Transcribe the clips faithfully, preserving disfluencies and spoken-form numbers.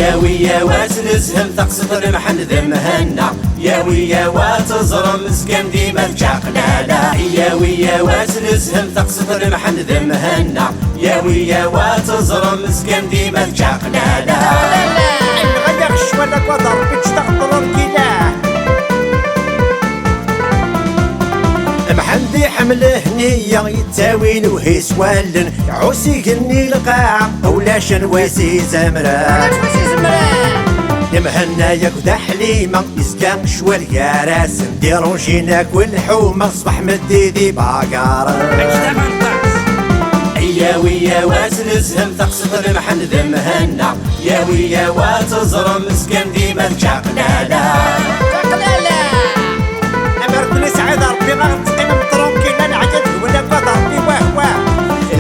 Yawi yawas nezhem taqsiṭ n Mḥend d Mhenna. Yawi yawas teẓrem zgan dima d čaqlala. Yawi yawas nezhem taqsiṭ n Mḥend d Mhenna. Yawi yawas teẓrem zgan dima d čaqlala. Nɣaya ccwal akked Rebbi ǧǧet-aɣ ṭṭrurkila. Mḥend iḥemmel Hniya, yettawi lewhi s wallen, iɛuss igenni lqaɛa, ulac anwa i s-izemren. Ulac anwa i s-izemren. Mhenna yakk d Ḥlima, yezga ccwal gar-asen, dirunjin akk lḥuma, ṣṣbeḥ meddi di bagaren. Yawi yawas nezhem taqsiṭ n Mḥend d Mhenna. Yawi yawas teẓrem zgan dima d čaqlala. Čaqlala. Amer ken-isɛid Rebbi, ad teqqimem tranquille, ad neɛya deg-wen akked Rebbi, wah, wah.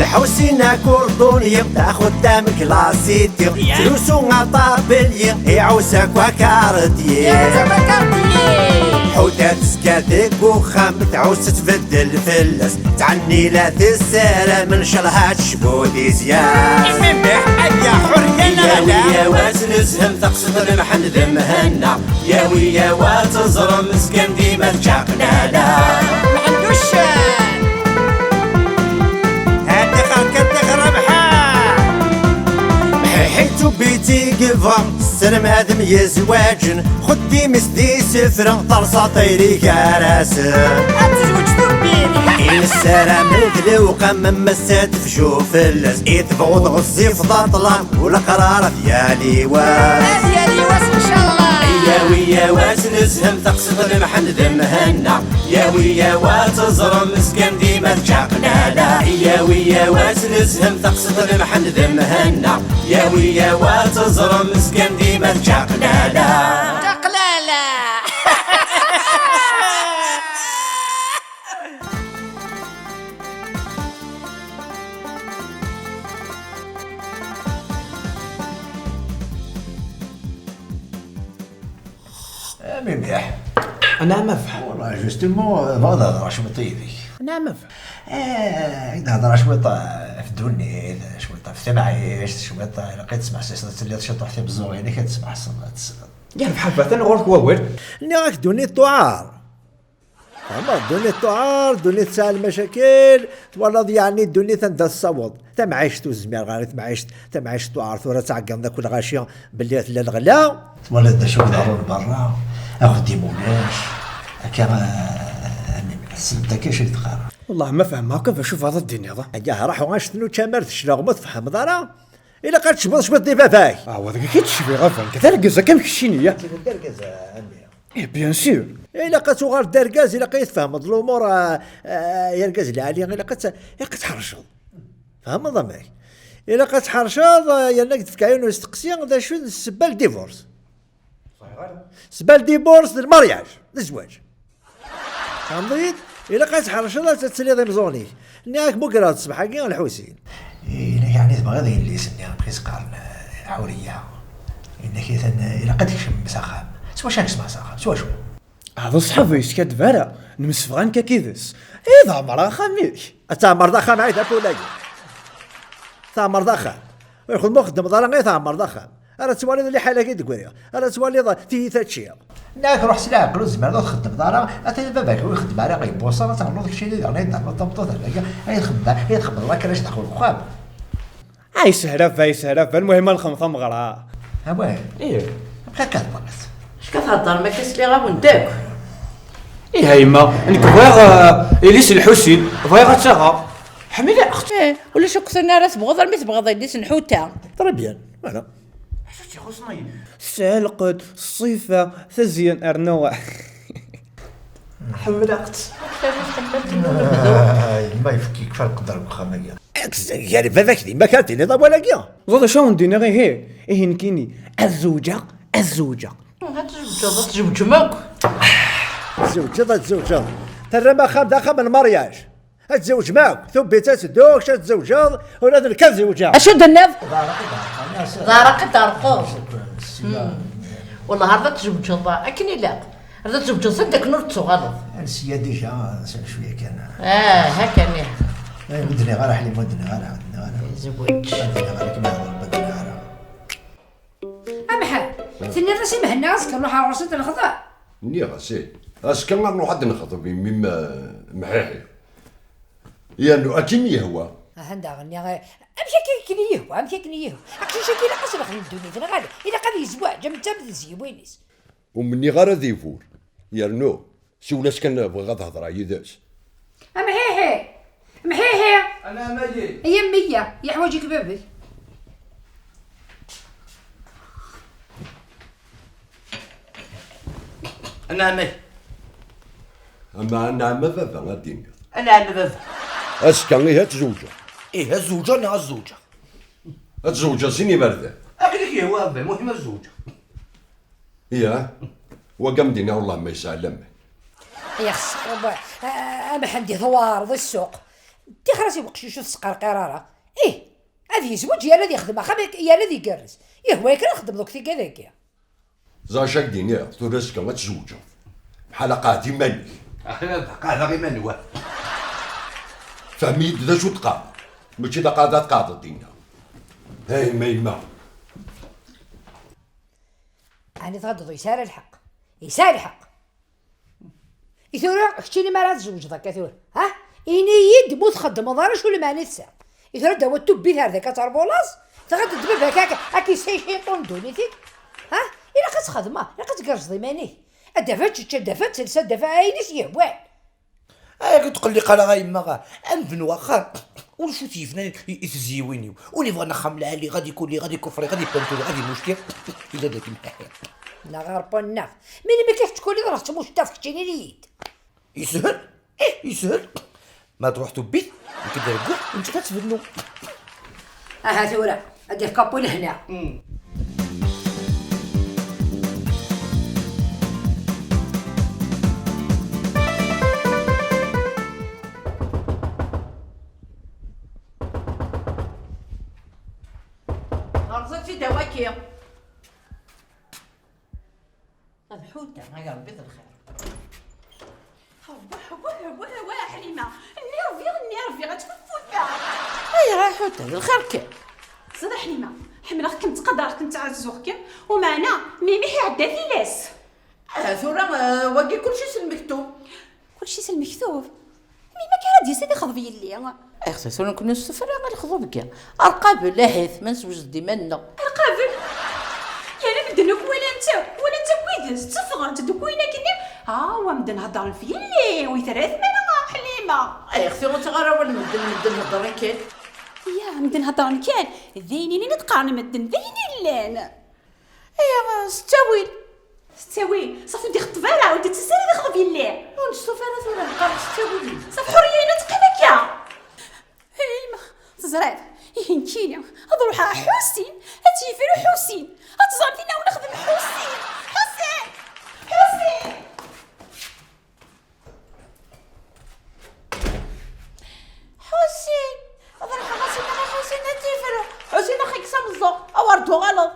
Lḥusin akurduni, d axeddam klasiti, yettlusu aṭabelyi, iɛuss akk akarṭyi. Iɛuss akk akarṭyi. Ḥuda tezga deg uxxam, tɛuss tbeddel fell-as, tɛenni la tessaram, ncallah ad tecbu di zyan. Imimbeḥ, aya ḥurriya neɣ ala? Yawi yawas nezhem taqsiṭ n Mḥend d Mhenna. Yawi yawas teẓrem zgan dima d čaqlala. Mḥend uccen. Ati xerka, ati xerabḥa. Mḥiḥi tubiti yebɣa, sselmadem yezwaǧen, xeddim-is di sefra, terṣa tayri gar-asen. Ad tezweǧ tubbit. I nessaram d lewqam, am ass-a tefju fell-as, i tebɣuḍ ɣezzif d aṭlam, u leqrar ad yali wass. Ad yali wass, ncallah. Yawi yawas nezhem taqsiṭ n Mḥend d Mhenna. Yawi yawas teẓrem zgan dima d čaqlala. Yawi yawas nezhem taqsiṭ n Mḥend d Mhenna. Yawi yawas teẓrem zgan dima d čaqlala. Čaqlala. Ami mliḥ. Anɛam a baba. Wallah, justement, bɣiɣ ad hedreɣ cwiṭ yid-k. Anɛam a baba. Eh, ad hedreɣ cwiṭ ɣef ddunit, cwiṭ ɣef tamɛict, cwiṭ ilaq ad tesmeḥsiseḍ ad telliḍ ciṭuḥ timeẓẓuɣin-ik, ad tesmeḥseḍ, ad tesleḍ. Yerbeḥ a baba, atan ɣur-k wawal. Nniɣ-ak ddunit tuɛar. Tfehmeḍ, ddunit tuɛar, ddunit tesɛa lmacakil, twalaḍ yeɛni ddunit anda tessaweḍ. Tamɛict ur zmireɣ ara i temɛict, tamɛict tuɛar, tura ttɛeggiḍen akk lɣaci belli tella lɣella. Twalaḍ d acu iḍerrun berra, axeddim ulac, akka, eh, tessnemt akka acu i d-qqareɣ. Wellah ma fehmeɣ akk, d acu tebɣiḍ ad d-tiniḍ? Aya, ruḥ anect n učamar d cclaɣem ur tfehmeḍ ara. Ilaq ad tecbuḍ cwiṭ di baba-k. Ah, wa deg i d-cbiɣ a baba, d argaz akka am keččini, ya. D argaz, a mmi. Eh, bien sûr. Ilaq ad tuɣal d argaz, ilaq ad tfehmeḍ lumuṛ, ah, ah, ay argaz lɛali, ilaq ad t-, ilaq ad tḥerceḍ. Tfehmeḍ amek? Ilaq ad tḥerceḍ, ah, yerna ad k-d-fkeɣ yiwen n usteqsi, d acu d ssebba n divorce? Ssebba n divorce d lmaryaj, d zzwaǧ. Tfehmeḍ-iyi-d? Ilaq ad tḥerceḍ ad tiliḍ imẓuɣen-ik. Nniɣ-ak mugreɣ-d ṣṣbeḥ-agi a Lḥusin. Yenna-k yeɛni tebɣiḍ yelli-s-nni, amek i s-qqaren, eh, Ḥuriya. Yenna-k atan, eh, ilaq ad tekcem s axxam. S wacu ad nekcem s axxam? S wacu? Ah, d aṣḥab ur yeskaddeb ara. Nemsefɣa nekk akkid-s. Eh, d ɛemreɣ axxam-ik. Ad tɛemreḍ axxam, ɛid akk ulagi. Tɛemreḍ axxam. Ur ixdem ur xeddmeḍ ara, eh, tɛemreḍ axxam. Ara twaliḍ liḥala-agi d-gwriɣ. Ara twaliḍ tiyita ččiɣ. Nniɣ-ak ruḥ s leɛqel, ur tezmireḍ ur txeddmeḍ ara, atan baba-k ur ixeddem ara, yebbuṣa, ad tɛelluḍ keččini daɣen, ad d-ternuḍ tameṭṭut ar dagi, ay txeddem, ay txeddmeḍ akka, ad tdexxel deg uxxam. Ay sehla a baba, ay sehla a baba, lmuhim ad nexdem tameɣra. Awah. Ih. Amek akka theddreḍ? Acu ka theddrem akka, sliɣ-awen-d akk. Ih a yemma, nekk bɣiɣ, eh, yelli-s n Lḥusin, bɣiɣ ad tt-aɣeɣ. Ḥemmleɣ. Eh, ulac akk tin ara tebɣuḍ armi tebɣiḍ yelli-s n Ḥuta. Très bien, voilà. Acu tt-ixuṣṣen? Tesɛa lqedd, ṣṣifa, tazyen, rnu. Ḥemmleɣ-tt. Ay, ma yefk-ik fa lqedder deg uxxam-agi. Gar baba-k d yemma-k ara d-tiniḍ awal-agi? Ẓer d acu awen-d-iniɣ, ihi. Ihi nekkini, ad zewǧeɣ, ad zewǧeɣ. Ad tzewǧeḍ, ad tzewǧem akk. Ad tzewǧeḍ, ad tzewǧeḍ. Terram axxam d axxam n lmaryaj. Ad tzewǧem akk, tubbit ad teddu, kečč ad tzewǧeḍ, ula d nekk ad zewǧeɣ. Acu d-tenniḍ? D araq i d-ɛerqeɣ. D araq i d-terqeḍ. Wellah, ar d ad tzewǧeḍ akken ilaq. Ar d ad tzewǧeḍ sanda akken ur d-tuɣaleḍ. Ansi ya déjà, sɛu cwiya kan. Ah, hakan, ih. Eh, ur d-nniɣ ara, Ḥlima, ur d-nniɣ ara, ur d-nniɣ ara. Zewǧ. Ur d-nniɣ ara, kma hḍer, ur d-nniɣ ara. Am Tenniḍ-as i Mhenni azekka nruḥ ɣer ɣur-s ad t-nexḍeb? Nniɣ-as, ih. Azekka ad nruḥ ad d-nexḍeb i mmi-m, eh, Mḥiḥi. Yernu akken yehwa. Ahan daɣen, eh, amek akka akken i yehwa, amek akken i yehwa? Aqcic-agi ilaq ad s-nexdem ddunit, neɣ ala? Ilaq ad yezweǧ, am netta am tezyiwin-is. Ur m-nniɣ ara ad ibur. Yernu, siwel-as kan bɣiɣ ad hedreɣ yid-s. A Mḥiḥi! Mḥiḥi! Anɛam a yelli! Ay a mmi-ya, yeḥwaǧ-ik baba-k. Anɛam a yelli! Ama anɛam a baba, ad d-iniɣ. Anɛam a baba! Azekka ihi ad tzewǧeḍ. Ih, ad zewǧeɣ neɣ ad zewǧeɣ? Ad tzewǧeḍ sin iberdan. Akken i k-yehwa a baba, muḥim ad zewǧeɣ. Yah, wagi am d-iniɣ wellah ma yesɛa laman. Ixṣer, a, a Mḥend, tewɛreḍ i ssuq. Ṭṭixer-as i weqcic ur tesqerqir ara. Ih, ad yezweǧ yerna ad yexdem axxam, yerna ad igerrez. Yehwa-yak ad xedmeḍ akk tigad-agi. Ẓer acu ak-d-iniɣ, tura azekka ad tzewǧeḍ. Bḥal aqeɛɛed iman-ik. Aql-i ad qeɛɛdeɣ iman-iw. Fhem-iyi-d d acu d-qqareɣ. Mačči d aqeɛɛed ad tqeɛɛdeḍ dinna. Hey, ma yemma. Ɛni tɣadeḍ yesɛa lḥeqq? Yesɛa lḥeqq! I tura, keččini mi ara tzewǧeḍ akka tura, ha? Ini-yi-d ma ur txeddmeḍ ara acu lmeɛna i tesɛiḍ. I tura d-awa tubbit ar daki ad terbulaẓ, tɣadeḍ-d baba-k akka, ad k-yessay cciṭun ddunit-ik, ha? Ilaq ad txedmeḍ, ilaq ad tgerrzeḍ iman-ik. Ad d-taf ad tečč, ad d-taf ad tels, ad d-taf ayen i s-yehwan. Ay, ur tqelliq ara a yemma, amdan n uxxam ulac ur t-yefnan i, i, i tezyiwin-iw. Win yebɣan axxam lɛali, ɣad ikuli, ɣad ikufri, ɣad ipantuli, ɣad imucti, yella d akken. Neɣ ɣer pannaɣ. Melmi akka tettkuliḍ neɣ tettmuctiḍ, keččini-yi-d. Yeshel? Ih, yeshel. Ma truḥ tubbit, nekk ad d-regguɣ, netta ad tbennu. Aha tura, ad d-yefk apwi lehna. Rẓiɣ-tt-id awaki. Ad ḥuddeɣ, ay Ṛebbi d lxir. Wah, wah, wah, wah, Ḥlima. Nniɣ-d, nniɣ-d ad tkuffuta. Ayɣer a ḥuddeɣ, d lxir kan. Ẓriɣ Ḥlima, ḥemmleɣ-kem, ttqadareɣ-kem, ttɛuzzuɣ-kem, umeɛna, mimi iɛedda tilas. Ah, tura, eh, wagi kulci s lmektub. Kulci s lmektub? Mi ma kra d-yas ad ixḍeb yelli. Axti tura nekkni ur nessufer ara lexḍub kan. Ar qabel, ahit, ma neswejed iman-nneɣ. Ar qabel? Yerna medden akk walan-tt, walan-tt akk yid-s, tteffɣent-d akk wayen akkenni. Ah, wa medden heddren f yelli, ur yettarra ara Ḥlima. Ay, axti ur ttaɣ ara awal medden, medden heddren kan. Ya, medden heddren kan, d ayen ilin i d-qqaren medden, d ayen illan. Aya, s ttawil. S ttawil? Ṣafi ur d-ixeṭṭeb ara, ur d-ittas ara ad ixḍeb yelli. Ur nestufa ara tura, neqqar s ttawil. Ṣafi Ḥuriya, yella teqqim akka. Hey, ma teẓriḍ, ihi nekkini ad ruḥeɣ ɣer Ḥusin, ad tt-yefru Ḥusin. Ad teẓrem tinna ur nexdem Ḥusin. Ḥusin! Ḥusin! Ḥusin! Ad ruḥeɣ ɣas inna i Ḥusin ad tt-yefru. Ḥusin, axi kkes ameẓẓuɣ, awer d-tuɣaleḍ.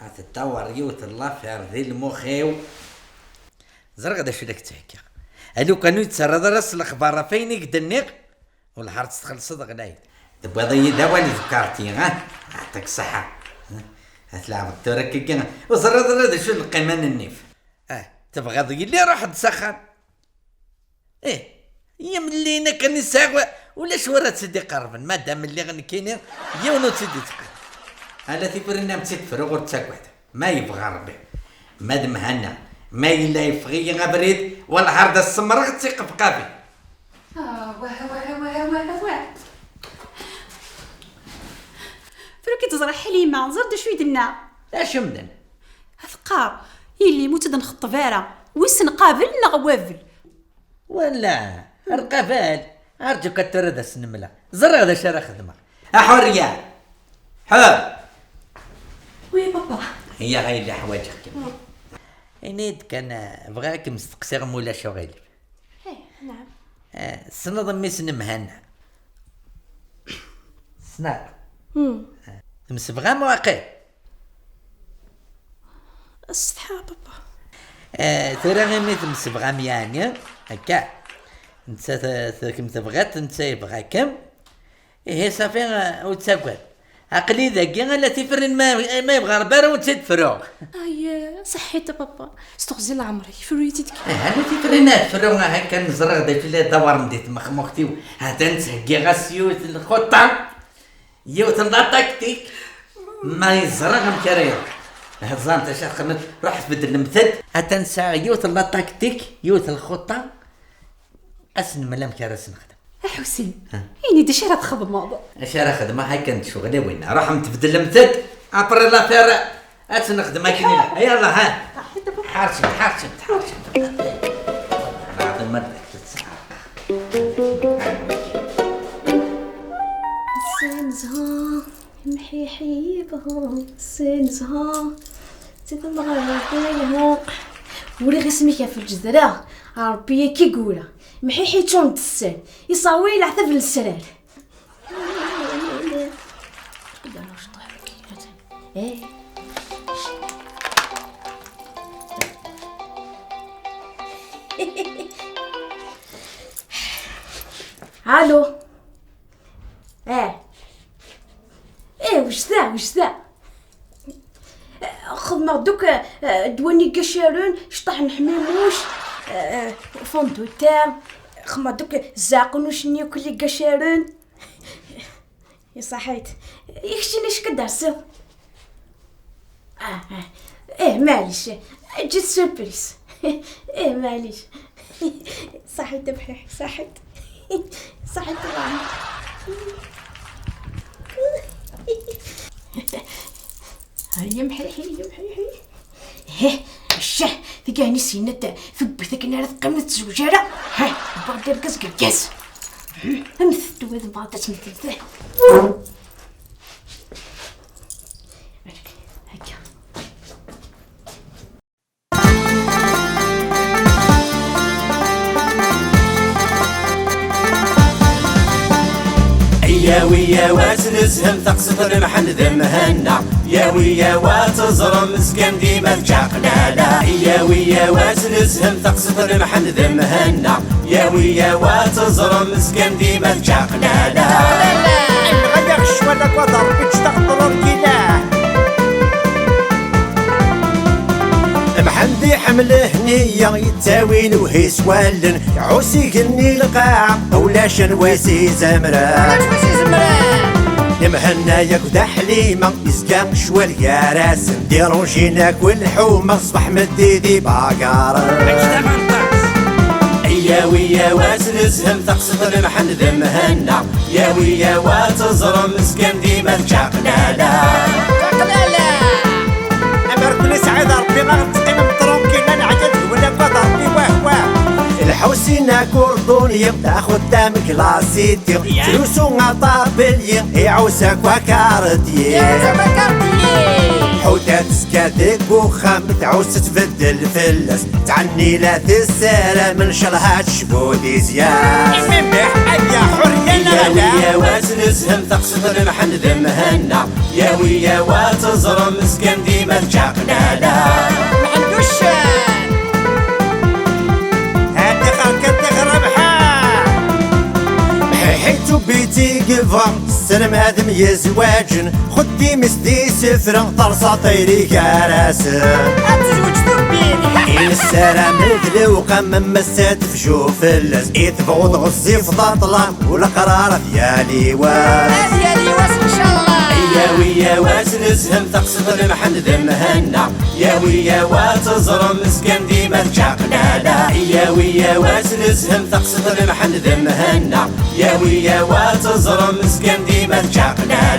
Ad teddawer yiwet n lafir di lmux-iw. Ẓriɣ d acu i la k-ttheggiɣ. A lukan ur yi-d-terriḍ ara s lexbar ɣef wayen i k-d-nniɣ, wellah ar tt-txellṣeḍ ɣlayet. Tewwiḍ-iyi-d awal d ukarti, ha? Yeɛṭik ṣṣeḥḥa. Ha? Ad tleɛbeḍ tura akkagi, ur teẓriḍ ara d acu n lqima n nnif. Ah, tebɣiḍ yelli, ruḥ-d s axxam. Ih, yemlin akken i sɛiɣ, ulac wara tt-id-iqerben, madam lliɣ nekkini, yiwen ur tt-id-ittqerrib. Ala tifurin am tt-id-fruɣ ur ttagad. Ma yebɣa Rebbi, ma d Mhenna, ma yella yeffeɣ-iyi abrid, wellah ar d as-semmreɣ d tiqebqabin. Ah, wah, wah, wah, wah, wah. Tura ki teẓra Ḥlima, ẓer d acu i d-tenna. D acu m-d-tenna? Teqqar, yelli-m ur tt-id-nxeṭṭeb ara, wissen qabel neɣ wabel. Wala, ar qabel. Arǧu kan tura ad as-nemleɣ. Ẓriɣ d acu ara xedmeɣ. A Ḥuriya! Ḥur! Oui, papa. Iya, a yelli, ḥwaǧeɣ-kem. Mm. Ini-d kan, eh, bɣiɣ ad kem-steqsiɣ ma ulac uɣilif. Eh, naɛam. Eh, tessneḍ mmi-s n Mhenna? Ssneɣ. Mm. Eh, temsebɣam waqil? Ṣṣeḥḥa, papa. Eh, tura imi temsebɣam yeɛni, akka, Netta t- t- kemm tebɣiḍ, netta yebɣa-kem. Ihi ṣafi, eh, ur ttagad. Aql-i dagi, ala tifrin ma, ma yebɣa Rebbi ara wen-tt-id-fruɣ. Ay, ṣeḥḥit a papa, s teɣzi n leɛmer-ik, fru-yi-tt-id kan. Eh, ala tifrin ad fruɣ, aha kan ẓriɣ d acu la d-awaren di tmexmuxt-iw. Ha-t-an ttheggiɣ-as yiwet n lxuṭṭa, yiwet n la tactique. Ma yeẓra amek ara iruḥ. Heẓant acu ara xedment, ruḥet beddlemt-d. Ha-t-an sɛiɣ yiwet n la tactique, yiwet n lxuṭṭa. Ad s-nemmel amek ara s-nexdem. A Ḥusin, ini-d acu ara txedmeḍ. Acu ara xedmeɣ, akken d ccɣel-iw-ina. Ruḥemt beddlemt-d, après l'affaire, ad tt-nexdem akken ilaq. Yalla, ha. Ḥercemt, ḥercemt, ḥercemt. Nɛḍem ad d-tesɛa. Sin zha, mḥiḥi yebha, sin zha. Ur ɣriɣ isem-ik ɣef lǧedra, Ṛebbi akka i yura. Mḥiḥi ččuren d sser, iṣerwi leɛtab n lesrar. Eh. Allo. Eh. Eh, wejdeɣ, wejdeɣ. Xedmeɣ-d akk, eh, ddwa-nni n Gacaren, cṭaḥ n ḥmimuc, eh, fonduta, xedmeɣ-d akk zzaɛqnuc-nni akk n Gacaren. Iṣaḥ-it. I keččini acu k-d-rsiɣ? Ah, ah. Eh, maɛlic. Ǧǧet surprise. Eh, maɛlic. Ṣaḥit a Mḥiḥi, ṣaḥit. Ṣaḥit a Mḥiḥi. Ay, a Mḥiḥi, a Mḥiḥi. Heh, ccah, tagi ɛni s-yenna-d tewwit akken ara teqqim ur tezweǧ ara. Heh, wwiɣ-d argaz deg argaz. Hmm, am tettwad bɣant ad tmetlem. Akka. Yawi yawa ad nezhem taqsiṭ n Mḥend d Mhenna. Yawi yawa ad teẓrem zgan dima d čaqlala. Yawi yawa ad nezhem taqsiṭ n Mḥend d Mhenna. Yawi yawa ad teẓrem zgan dima d čaqlala. Nɣaya ccwal akked Ṛebbi ǧǧet-aɣ ṭrurkila. Mḥend iḥemmel hniya yettawin uhis wallen. Ɛus igenni lqaɛa, ulac anwa i s-izemren. Mhenna yakk d Ḥlima, yezga ccwal gar-asen. Dirunjin akk lḥuma, ṣbeḥ meddi di bagaren. Yawi yawa ad nezhem taqsiṭ n Mḥend d Mhenna. Yawi yawa ad teẓrem zgan dima d čaqlala. Čaqlala! Amer ken-isɛid Ṛebbi, ad teqqimem tranquille, ad neɛya deg-wen akked Ṛebbi, wah, wah. Lḥusin akurduni, taxutam klasiti, trusu aṭabelyi, iɛus akk akarṭyi. Iɛus akk akarṭyi. Ḥuta tezga deg uxxam, tɛus tbeddel fell-as, tɛenni la tessaram, ncallah ad tecbu di zya. Imimbeḥ, aya, ḥurriya neɣ ala? Yawi yawa ad nezhem taqsiṭ n Mḥend d Mhenna. Yawi yawa ad teẓrem zgan dima d čaqlala. Mḥend uccen. Hadi xerka tixrabḥa. Mḥiḥi tubiti yebɣa, sselmadem yezwaǧen, xeddim-is di sefra, terṣa tayri gar-asen. Ad tezweǧ tubbit. I nessaram d lewqam, am ass ad tefju fell-as, i tebɣuḍ ɣezzif d aṭlam, u leqrar ad yali wass. Ad yali wass, ncallah. Yawi yawa ad nezhem taqsiṭ n Mḥend d Mhenna. Yawi yawa ad teẓrem zgan dima d čaqlala. Yawi yawa ad nezhem taqsiṭ n Mḥend d Mhenna. Yawi yawa ad teẓrem zgan dima d čaqlala.